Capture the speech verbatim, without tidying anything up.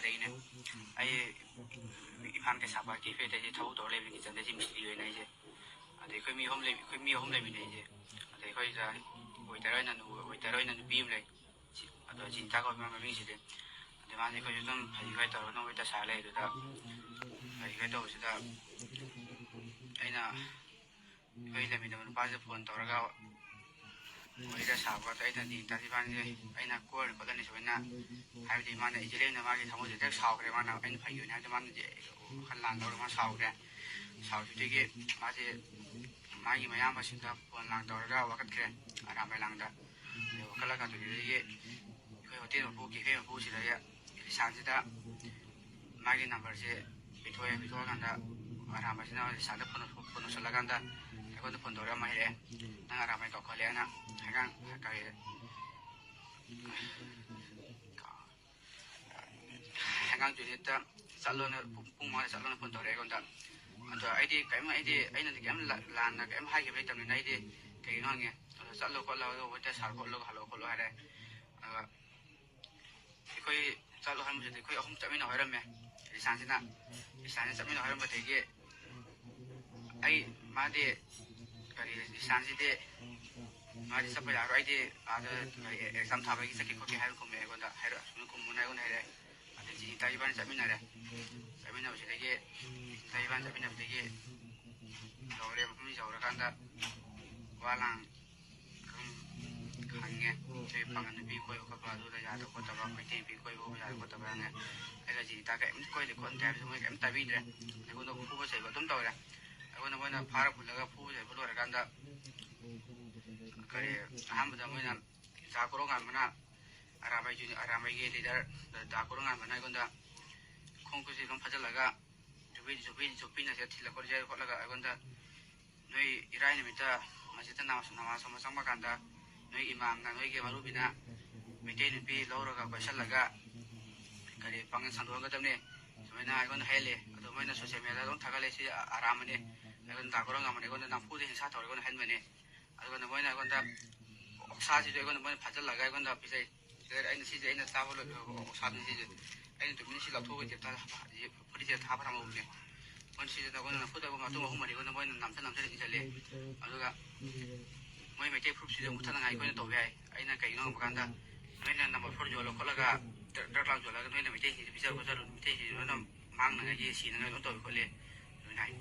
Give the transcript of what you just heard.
ꯑꯗꯒꯤꯅꯦ, ꯑꯩ ꯏꯝꯐꯥꯜ ꯀꯩꯁꯥꯝꯄꯥꯠ ꯀꯦꯐꯦꯗ ꯑꯩꯁꯦ ꯊꯕꯛ ꯇꯧꯔ ꯂꯩꯕꯅꯤ, ꯀꯤꯠꯆꯟꯗ ꯑꯩꯁꯦ ꯃꯤꯁꯇ꯭ꯔꯤ ꯑꯣꯏꯅ ꯑꯩꯁꯦ꯫ ꯑꯗꯩ ꯑꯩꯈꯣꯏ ꯃꯤ ꯑꯍꯨꯝ ꯂꯩ, ꯑꯩꯈꯣꯏ ꯃꯤ ꯑꯍꯨꯝ ꯂꯩꯃꯤꯟꯅꯩꯁꯦ꯫ ꯑꯗꯩ ꯑꯩꯈꯣꯏꯗ ꯋꯦꯇꯔ ꯑꯣꯏꯅ ꯅꯨ-, ꯋꯦꯇꯔ ꯑꯣꯏꯅ ꯅꯨꯄꯤ ꯑꯃ ꯂꯩ꯫ ꯁꯤ-, ꯑꯗꯣ ꯖꯤꯅꯤꯇꯥ ꯀꯧꯏ ꯃꯥ ꯃꯃꯤꯡꯁꯤꯗꯤ꯫ ꯑꯗꯩ ꯃꯥꯁꯦ ꯑꯩꯈꯣꯏꯁꯨ ꯑꯗꯨꯝ ꯐꯩ ꯐꯩ ꯇꯧꯔꯒ ꯅꯣꯡꯃꯩ ꯇꯁꯥ ꯂꯩ꯫ ꯑꯗꯨꯗ ꯐꯩ ꯐꯩ ꯇꯧꯕꯁꯤꯗ ꯑꯩꯅ ꯑꯩꯈꯣꯏ ꯂꯩꯃꯤꯟꯅꯕ ꯅꯨꯄꯥꯁꯤꯗ ꯐꯣꯟ ꯇꯧꯔꯒ ꯋꯥꯔꯤꯗ ꯁꯥꯕ ꯑꯗꯣ ꯑꯩꯅ ꯖꯤꯅꯤꯇꯥꯁꯤ ꯏꯕꯥꯅꯤꯁꯦ ꯑꯩꯅ ꯀꯣꯏꯔꯅꯤ ꯈꯣꯠꯂꯅꯤ ꯁꯨꯃꯥꯏꯅ ꯍꯥꯏꯕꯗꯤ ꯃꯥꯅ ꯏꯖꯤꯂꯦꯟꯅ ꯃꯥꯒꯤ ꯊꯃꯣꯏꯁꯦ ꯍꯦꯛ ꯁꯥꯎꯈ꯭ꯔꯦ꯫ ꯃꯥꯅ ꯑꯩꯅ ꯐꯩ ꯑꯣꯏꯅꯤ ꯍꯥꯏꯕꯗ ꯃꯥꯅ ꯋꯥꯈꯜ ꯂꯥꯟ ꯂꯧꯔꯒ ꯃꯥ ꯁꯥꯎꯈ꯭ꯔꯦ꯫ ꯁꯥꯎꯈꯤꯕꯗꯒꯤ ꯃꯥꯁꯦ ꯃꯥꯒꯤ ꯃꯌꯥꯝꯕꯁꯤꯡꯗ ꯐꯣꯟ ꯂꯥꯡ ꯇꯧꯔꯒ ꯋꯥꯀꯠꯈ꯭ꯔꯦ ꯑꯔꯥꯝꯕꯥꯏ ꯂꯥꯡꯗ꯫ ꯑꯗꯩ ꯋꯥꯀꯠꯂ ꯀꯥꯟꯗꯨꯗꯒꯤ ꯑꯩꯈꯣꯏ ꯍꯣꯇꯦꯜ ꯃꯄꯨ, ꯀꯦꯐꯦ ꯃꯄꯨꯁꯤꯗ ꯔꯤꯁꯥꯟꯁꯤꯗ ꯃꯥꯒꯤ ꯅꯝꯕꯔꯁꯦ ꯄꯤꯊꯣꯛꯑꯦ꯫ ꯄꯤꯊꯣꯛꯑꯀꯥꯟꯗ ꯑꯔꯥꯝꯕꯥꯏꯁꯤꯅ ꯔꯤꯁꯥꯟꯗ ꯐꯣꯟ, ꯐꯣꯟ ꯇꯧꯁꯜꯂꯀꯥꯟꯗ ꯑꯩꯉꯣꯟꯗ ꯐꯣꯟ ꯇꯧꯔꯒ ꯑꯃ ꯍꯥꯏꯔꯛꯑꯦ, "ꯅꯪ ꯑꯔꯥꯝꯕꯥꯏ ꯀꯧꯈꯠꯂꯦꯅ ꯑꯉꯥꯡ ꯀꯔꯤ ꯑꯉꯥꯡ ꯇꯣꯏꯂꯦꯠꯇ ꯆꯠꯂꯣꯅ ꯄꯨꯡ, ꯄꯨꯡ ꯃꯉꯥꯗ ꯆꯠꯂꯣꯅ ꯐꯣꯟ ꯇꯧꯔꯛꯑꯦ ꯑꯩꯉꯣꯟꯗ꯫ ꯑꯗꯣ ꯑꯩꯗꯤ ꯀꯔꯤꯝ, ꯑꯩꯗꯤ ꯑꯩꯅꯗꯤ ꯀꯔꯤꯝ ꯂꯥ-, ꯂꯥꯟꯅ ꯀꯔꯤꯝ ꯍꯥꯏꯈꯤꯕ ꯂꯩꯇꯕꯅꯤꯅ ꯑꯩꯗꯤ ꯀꯩꯒꯤꯅꯣ ꯍꯪꯉꯦ꯫ ꯑꯗꯣ ꯆꯠꯂꯣ ꯈꯣꯠꯂꯣ, ꯑꯗꯣ ꯋꯦꯠꯇ ꯁꯥꯔꯣ ꯈꯣꯠꯂꯣ, ꯍꯜꯂꯣ ꯈꯣꯠꯂꯣ ꯍꯥꯏꯔꯦ꯫ ꯑꯗꯨꯒ ꯑꯩꯈꯣꯏ ꯆꯠꯂꯣ ꯍꯥꯏꯔꯝꯕꯁꯤꯗꯤ ꯑꯩꯈꯣꯏ ꯑꯍꯨꯝ ꯆꯠꯃꯤꯟꯅꯧ ꯍꯥꯏꯔꯝꯃꯦ꯫ ꯔꯤꯁꯥꯟꯁꯤꯅ, ꯔꯤꯁꯥꯟꯁꯤꯅ ꯆꯠꯃꯤꯟꯅꯧ ꯍꯥꯏꯔꯝꯕꯗꯒꯤ ꯑꯩ, ꯃꯥꯗꯤ ꯀꯔꯤ, ꯔꯤꯁꯥꯟꯁꯤꯗꯤ ꯃꯥꯗꯤ ꯆꯠꯄ ꯌꯥꯔꯣꯏ, ꯑꯩꯗꯤ ꯑꯥꯗ ꯀꯔꯤ ꯑꯦꯛꯖꯥꯝ ꯊꯥꯕꯒꯤ ꯆꯠꯀꯦ ꯈꯣꯠꯀꯦ ꯍꯥꯏꯔ ꯈꯨꯝꯃꯦ ꯑꯩꯉꯣꯟꯗ, ꯍꯥꯏꯔ ꯁꯨꯃꯥꯏꯅ ꯈꯨꯝꯃꯨꯅ ꯑꯩꯉꯣꯟꯗ ꯍꯥꯏꯔꯛꯑꯦ꯫ ꯑꯗꯩ ꯖꯤꯅꯤꯇꯥ ꯏꯕꯥꯅꯤ ꯆꯠꯃꯤꯟꯅꯔꯦ꯫ ꯆꯠꯃꯤꯟꯅꯕꯁꯤꯗꯒꯤ, ꯖꯤꯅꯤꯇꯥ ꯏꯕꯥꯅꯤ ꯆꯠꯃꯤꯟꯅꯕꯗꯒꯤ ꯌꯧꯔꯦ, ꯃꯐꯝꯁꯤ ꯌꯧꯔꯀꯥꯟꯗ ꯋꯥ ꯂꯥꯡ ꯑꯗꯨꯝ ꯍꯪꯉꯦ꯫ ꯑꯩꯈꯣꯏ ꯄꯥꯡꯒꯜ ꯅꯨꯄꯤ ꯀꯣꯏꯕ ꯈꯣꯠꯄ ꯑꯗꯨꯗ ꯌꯥꯗꯕ ꯈꯣꯠꯇꯕ, ꯃꯩꯇꯩ ꯅꯨꯄꯤ ꯀꯣꯏꯕ ꯌꯥꯗꯕ ꯈꯣꯠꯇꯕ ꯍꯪꯉꯦ꯫ ꯑꯩꯒ ꯖꯤꯅꯤꯇꯥ ꯀꯔꯤꯝ ꯀꯣꯏꯗꯦ ꯈꯣꯠꯇꯦ ꯍꯥꯏꯕꯁꯨ ꯃꯣꯏ ꯀꯔꯤꯝ ꯇꯥꯕꯤꯗ꯭ꯔꯦ꯫ ꯑꯩꯉꯣꯟꯗ ꯐꯨꯕ ꯆꯩꯕ ꯑꯗꯨꯝ ꯇꯧꯔꯦ꯫ ꯑꯩꯉꯣꯟꯗ ꯃꯣꯏꯅ ꯐꯥꯔ ꯄꯨꯜꯂꯒ ꯐꯨꯕ ꯆꯩꯕ ꯂꯣꯏꯔꯀꯥꯟꯗ ꯀꯔꯤ, ꯑꯍꯥꯟꯕꯗ ꯃꯣꯏꯅ ꯗꯥ ꯀꯣꯔꯧꯉꯥꯟꯕꯅ ꯑꯔꯥꯕꯥꯏ ꯖꯨꯅꯤ-, ꯑꯔꯥꯕꯥꯏꯒꯤ ꯂꯤꯗꯔ ꯗꯥ ꯀꯣꯔꯧꯉꯥꯟꯕꯅ ꯑꯩꯉꯣꯟꯗ ꯈꯣꯡ ꯈꯨꯠꯁꯤ ꯑꯗꯨꯝ ꯐꯥꯖꯤꯜꯂꯒ ꯖꯨꯕꯤ, ꯖꯨꯕꯤ, ꯖꯨꯕꯤꯅ ꯁꯤꯗ ꯊꯤꯜꯂ ꯈꯣꯠꯂ ꯈꯣꯠꯂꯒ ꯑꯩꯉꯣꯟꯗ ꯅꯣꯏ ꯏꯔꯥꯏ ꯅꯨꯃꯤꯠꯇ ꯃꯁꯖꯤꯠꯇ ꯅꯃꯥꯖ, ꯅꯃꯥꯖ ꯁꯣꯟꯕ ꯆꯪꯕ ꯀꯥꯟꯗ ꯅꯣꯏ ꯏꯃꯥꯝꯅ ꯅꯣꯏꯒꯤ ꯃꯔꯨꯕꯤꯅ ꯃꯩꯇꯩ ꯅꯨꯄꯤ ꯂꯧꯔꯒ ꯀꯣꯏꯁꯜꯂꯒ ꯀꯔꯤ ꯄꯥꯡꯒꯜ ꯁꯟꯗꯣꯛꯍꯟꯒꯗꯕꯅꯤ ꯁꯨꯃꯥꯏꯅ ꯑꯩꯉꯣꯟꯗ ꯍꯥꯏꯍꯜꯂꯦ꯫ ꯑꯗꯣ ꯃꯣꯏꯅ ꯁꯣꯁꯤꯌꯦꯜ ꯃꯦꯗꯤꯌꯥꯗ ꯑꯗꯨꯝ ꯊꯥꯒꯠꯂꯦ, ꯁꯤ ꯑꯔꯥꯝꯕꯅꯤ꯫ ꯑꯩꯉꯣꯟꯗ ꯗꯥ ꯀꯣꯔꯧꯉꯥꯟꯕꯅ ꯑꯩꯉꯣꯟꯗ ꯅꯝꯐꯨꯗ ꯍꯤꯡꯁꯥ ꯇꯧꯔꯒ ꯑꯩꯉꯣꯟꯗ ꯍꯟꯕꯅꯤ꯫ ꯑꯗꯨꯒ ꯃꯣꯏꯅ ꯑꯩꯉꯣꯟꯗ ꯑꯣꯛꯁꯥꯁꯤꯁꯨ ꯑꯩꯉꯣꯟꯗ ꯃꯣꯏꯅ ꯐꯥꯖꯤꯜꯂꯒ ꯑꯩꯉꯣꯟꯗ ꯄꯤꯖꯩ꯫ ꯑꯩꯅ ꯁꯤꯁꯦ ꯑꯩꯅ ꯆꯥꯕ ꯂꯣꯏꯕ ꯑꯣꯛꯁꯥꯗꯨꯅꯤ ꯁꯤꯁꯦ꯫ ꯑꯩꯅ ꯇꯨꯃꯤꯟꯅ ꯁꯤ ꯂꯧꯊꯣꯛꯑꯒ ꯇꯦꯞꯇ ꯐꯨꯔꯤꯠꯁꯦ ꯊꯥꯕ ꯊꯝꯍꯧꯕꯅꯦ꯫ ꯃꯣꯏꯅ ꯁꯤꯁꯦ ꯇꯧꯕ ꯅꯝꯐꯨꯗ ꯃꯇꯨꯡ ꯑꯍꯨꯝ ꯃꯔꯤꯒꯨꯝꯕ ꯃꯣꯏꯅ ꯅꯝꯊ ꯅꯝꯊꯅ ꯏꯟꯁꯤꯜꯂꯦ꯫ ꯑꯗꯨꯒ ꯃꯣꯏ ꯃꯩꯇꯩ ꯐꯨꯔꯨꯞꯁꯤꯁꯨ ꯃꯨꯠꯊꯠꯅꯉꯥꯏ ꯑꯩꯈꯣꯏꯅ ꯇꯧꯕ ꯌꯥꯏ꯫ ꯑꯩꯅ ꯀꯩꯒꯤꯅꯣ ꯍꯪꯕ ꯀꯥꯟꯗ ꯅꯣꯏꯅ ꯅꯝꯕꯔ ꯐꯣꯔ ꯌꯣꯜꯂ ꯈꯣꯠꯂꯒ ꯗ꯭ꯔꯒ ꯂꯥꯡ ꯌꯣꯜꯂꯒ ꯅꯣꯏꯅ ꯃꯩꯇꯩꯁꯤꯡꯁꯤ ꯄꯤꯖꯔꯨ ꯈꯣꯠꯆꯔꯨ, ꯃꯩꯇꯩꯁꯤꯡꯁꯤ ꯂꯣꯏꯅ ꯃꯥꯡꯅꯉꯥꯏꯒꯤ ꯁꯤꯅꯉꯥꯏ ꯂꯣꯏ ꯇꯧꯏ ꯈꯣꯠꯂꯤ ꯑꯗꯨꯃꯥꯏꯅ ꯍꯥꯏ꯫